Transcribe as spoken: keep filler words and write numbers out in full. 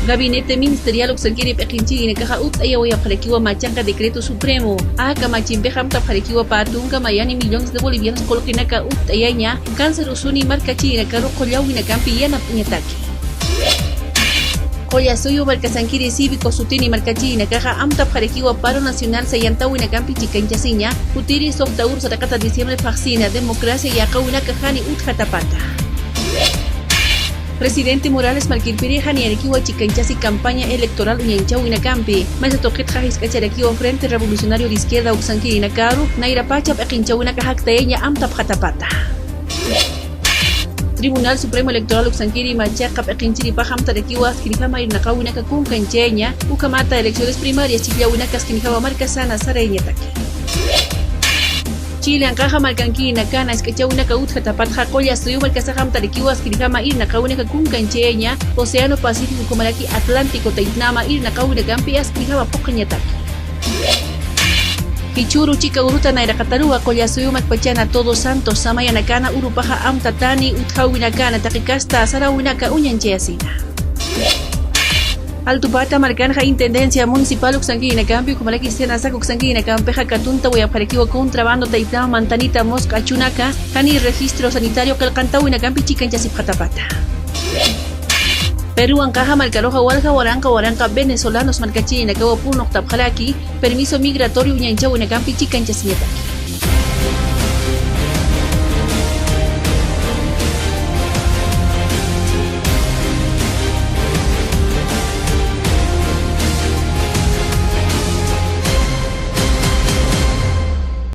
Gabinete Ministerial uksankiri p'iqinchiyinakaxa utt'ayawayapxarakiwa machaqa decreto supremo. Aka machimpixa amtapxarakiwa pä tunka mayani millones de bolivianos qullqinaka utt'ayaña, cáncer usuni markachiyinakaru qullawinakampi yanapt'añataki. Qullasuyu markasankiri cívico sutini markachiyinakaxa amtapxarakiwa paro nacional sayantawinakampi chikanchasiña, utiri suxta uru saraqata diciembre phaxsina democracia yaqawinaka jani utjatapata. Presidente Morales markirpiri janiyarakiwa chikanchasi campaña electoral uñanchawinakampi, masa tuqitxa jisk'acharakiwa Frente Revolucionario de Izquierda uksankirinakaru, nayrapacha p'iqinchawinaka jaktayaña amtapxatapata. Tribunal Supremo Electoral uksankiri machaqa p'iqinchiripax amtarakiwa askinjama irnaqawinaka kunkanchayaña, ukhamata elecciones primarias chhijllawinaka askinjama markasana sarayañataki. Chilanqaxa markankirinakana jisk'achawinaka utjatapatxa Qullasuyu markasax amtarakiwa askinjama irnaqawinaka kunkanchayaña, Océano Pacífico ukhamaraki Atlántico taypnama irnaqawinakampi askinjama phuqhañataki. Jichhüru chika uruta nayraqataruwa Qullasuyu makpachana Todos Santos samayanakana urupaxa amtatani utjawinakana taqi kasta sarawinaka uñanchayasina. Altupata markanxa Intendencia Municipal uksankirinakampi ukhamaraki Senasac uksankirinakampixa katuntawayapxarakiwa contrabando taypnama mantanita musq'a chunaka, jani registro sanitario qillqantawinakampi chikanchasipxatapata. Peruwanqaxa markaruxa walja waranqa waranqa venezolanos markachirinakawa purnuqtapxaraki, permiso migratorio uñanchawinakampi chikanchasiñataki.